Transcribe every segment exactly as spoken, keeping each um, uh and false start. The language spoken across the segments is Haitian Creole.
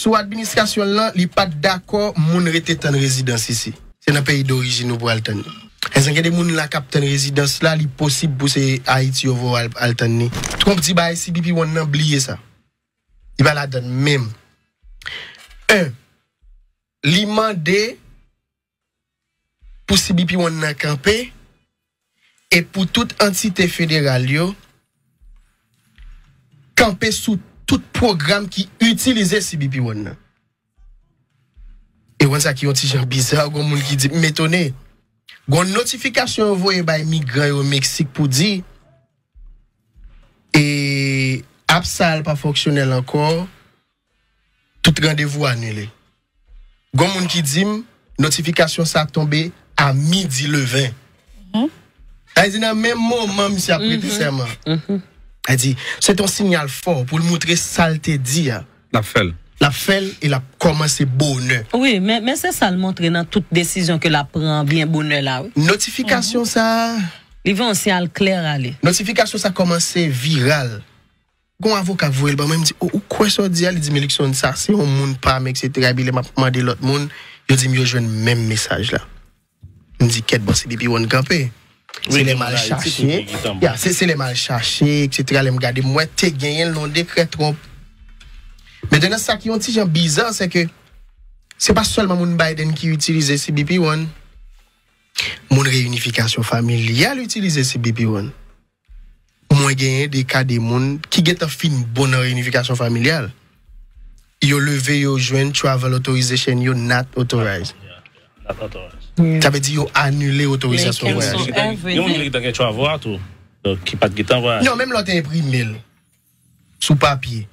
sou administrasyon l lan, li pa t dakò moun rete tann rezidans isi. Se nan peyi dorijin ou pral tann li. Èske gen de moun la k ap tann rezidans la, li posib pou se Ayiti yo voye w al, al tann li. Trump di bagay C B P One nan, bliye sa. Li pa ladann menm. En, li mande pou C B P One nan kanpe e pou tout antite federal yo kanpe sou tout pwogram ki itilize C B P One nan. E w konn sa ki yon ti jan biza, gon moun ki di, m etone. Gon notifikasyon yo voye bay migran yo Meksik pou di, e app sa a pa fonksyonèl ankò, tout randevou anile. Gon moun ki di m, notifikasyon sa tonbe a midi le ven. Sa vle di nan menm moman misye ap prete sèman. Sa vle di, se te yon sinyal fò pou l moutre sa l te di a. L ap fè l. L ap fè l e l ap kòmanse bonè. Wi, men, men se sa l montre nan tout desizyon ke l ap pran byen bonè la, wi. Notifikasyon sa a, li voye yon siyal klè ale. Notifikasyon sa kòmanse viral. Gon avoka k voye l ban mwen, m di, "O, ou kwè sa w di a?" Li di m, "Luckson, sa se yon moun pa m, etsetera." Epi lè m ap mande lòt moun, yo di m yo jwenn menm mesaj la. M di, "Kèt, bon, C B P One kanpe." Se lè m al chache, ya, se, se lè m al chache, etsetera. Lè m gade, m wè te genyen l nan yon dekrè Trump. Mentnan, sa ki yon ti jan biza, se ke se pa sèlman moun Biden ki itilize C B P One. Moun reyinifikasyon familyal itilize C B P One. Mwen genyen de ka de moun ki gentan fin bon nan reyinifikasyon familyal. Yo leve, yo jwenn travel authorization yo not authorized. Sa vle di yo anile otorizasyon vwayaj. Gen moun ki gentan gen travel a tou, donk ki pa t gentan vwayaje. Non, menm lè w te enprime l sou papye,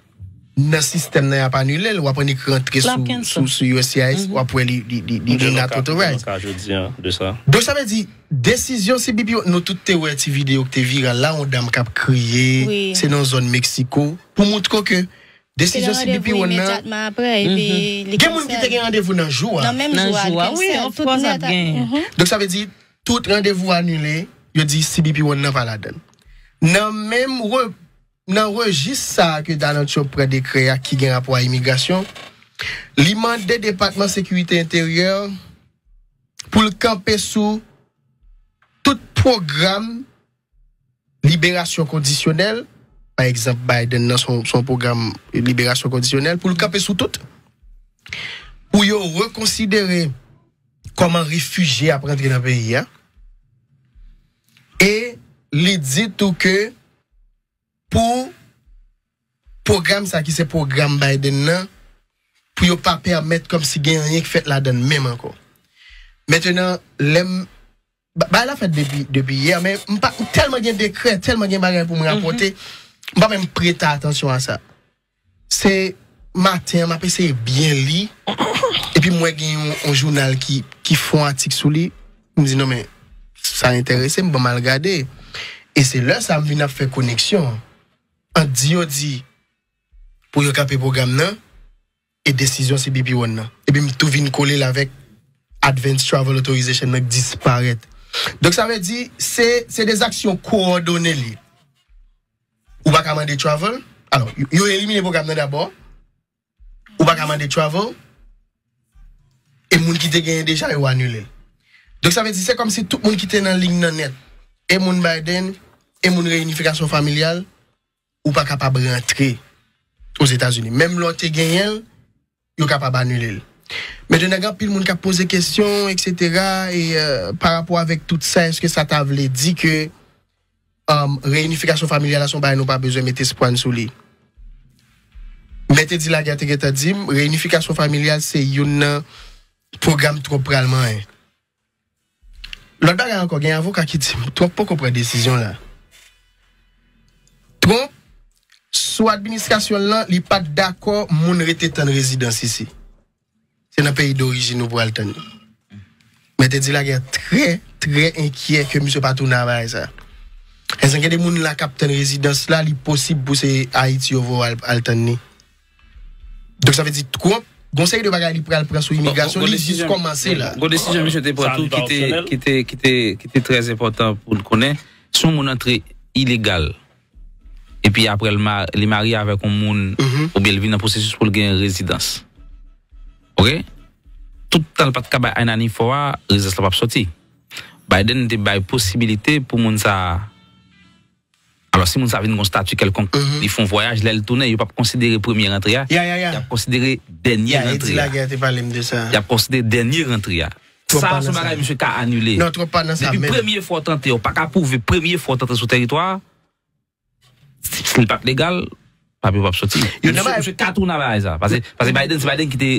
nan sistèm nan y ap anile l, w ap annik rantre sou, sou, sou U S C I S, w ap wè li, li, li, li, li not authorized. Donk sa vle di, desizyon C B P One, nou tout te wè ti videyo ki te viral la, yon dam k ap kriye, se nan zòn Meksiko, pou montre w ke desizyon C B P One nan, gen moun ki te gen randevou nan jou a. Nan menm jou a, wi, of course, ap genyen. Donk sa vle di, tout randevou anile, yo di C B P One nan pa ladann. Nan menm re-, nan rejis sa a ke Donald Trump pran dekrè a ki gen rapò a imigrasyon, li mande Depatman Sekirite Enteryè pou l kanpe sou tout pwogram liberasyon kondisyonèl, pa egzanp, Biden nan se yon, se yon pwogram liberasyon kondisyonèl, pou l kanpe sou tout, pou yo rekonsidere kòman refijye ap rantre nan peyi a. E li di tou ke pou pwogram sa ki se pwogram Biden nan, pou yo pa pèmèt kòmsi gen anyen k fèt ladann menm ankò. Mentnan, lè m, ba-, bagay la fèt depi, depi yè, men m pa, m tèlman gen dekrè, tèlman gen bagay pou m rapote, m pa menm prete atansyon a sa. Se maten an, m ap eseye byen li, epi m wè gen yon, yon jounal ki, ki fè yon atik sou li, m di, "Non, men sa enterese m, ban m al gade." E se lè sa a m vin ap fè koneksyon an ant di yo di pou yo kanpe pwogram nan e desizyon C B P One nan. Epi m tou vin kole l avèk Advance Travel Authorization nan k disparèt. Donk sa vle di, se, se de aksyon kowòdone li. Ou pa ka mande travel. Alò, yo, yo elimine pwogram nan dabò. Ou pa ka mande travel. E moun ki te genyen deja, yo anile l. Donk sa vle di, se kòmsi tout moun ki te nan liy nan nèt, e moun Biden, e moun reyinifikasyon familyal, ou pa kapab rantre Ozetazini. Menm lè w te genyen l, yo kapab anile l. Mentnan, gen anpil moun k ap poze kesyon, etsetera, e, euh, pa rapò avèk tout sa, èske sa ta vle di ke, um, reyinifikasyon familyal la se yon bagay nou pa bezwen met espwa n sou li? Mèt Edi Laguerre te gentan di m, reyinifikasyon familyal se youn nan pwogram Trump pral manyen. Lòt bagay ankò, gen avoka ki di m, Trump poko pran desizyon la. Trump, sou administrasyon l lan, li pa t dakò moun rete tann rezidans isi. Se nan peyi dorijin ou pral tann li. Mèt Edi Laguerre trè, trè enkyè ke misye pa tounen a bagay sa. Èske gen de moun la k ap tann rezidans la, li posib pou se Ayiti yo voye al, al tann li? Donk, sa vle di Trump, gon seri de bagay li pral pran sou imigrasyon, li jis kòmanse la. Gon desizyon misye te pran tou ki te, ki te, ki te, ki te trè enpòtan pou n konnen. Si yon moun antre ilegal, epi apre l ma-, li marye avèk yon moun, oubyen l vin nan pwosesis pou l gen rezidans. vre, tout tan l pa t ka bay I ninety-four a, rezidans la p ap soti. Biden te bay posibilite pou moun sa a. Alò, si moun sa a vin gon stati kèlkonk, li fè yon vwayaj, lè l tounen, yo p ap konsidere premye rantre a. Ya, ya, ya. Y ap konsidere dènye Ya, Edi rantre a. Lagè te pale m de sa. Y ap konsidere dènye rantre a. Twòp Sa pa a se nan yon bagay sa. Misye ka anile. Non, twòp pa nan sa, Depi men premye fwa w t antre, ou pa ka pwouve premye fwa w t antre sou tèritwa a, si, si l pa t legal, papye w p ap soti. Yo, Misye, nan misye ka tounen avè sa. Pase, pase Biden, se Biden ki te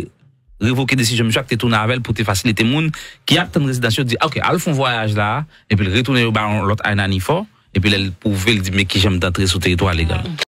revoke desizyon misye a, ki te tounen avè l pou te fasilite moun ki ap tann rezidans yo di, "Ok, al fè yon vwayaj la a," epi l retounen yo ba yon lòt I ninety-four, epi lè l pwouve, l di, "Men kijan m t antre sou tèritwa a legal."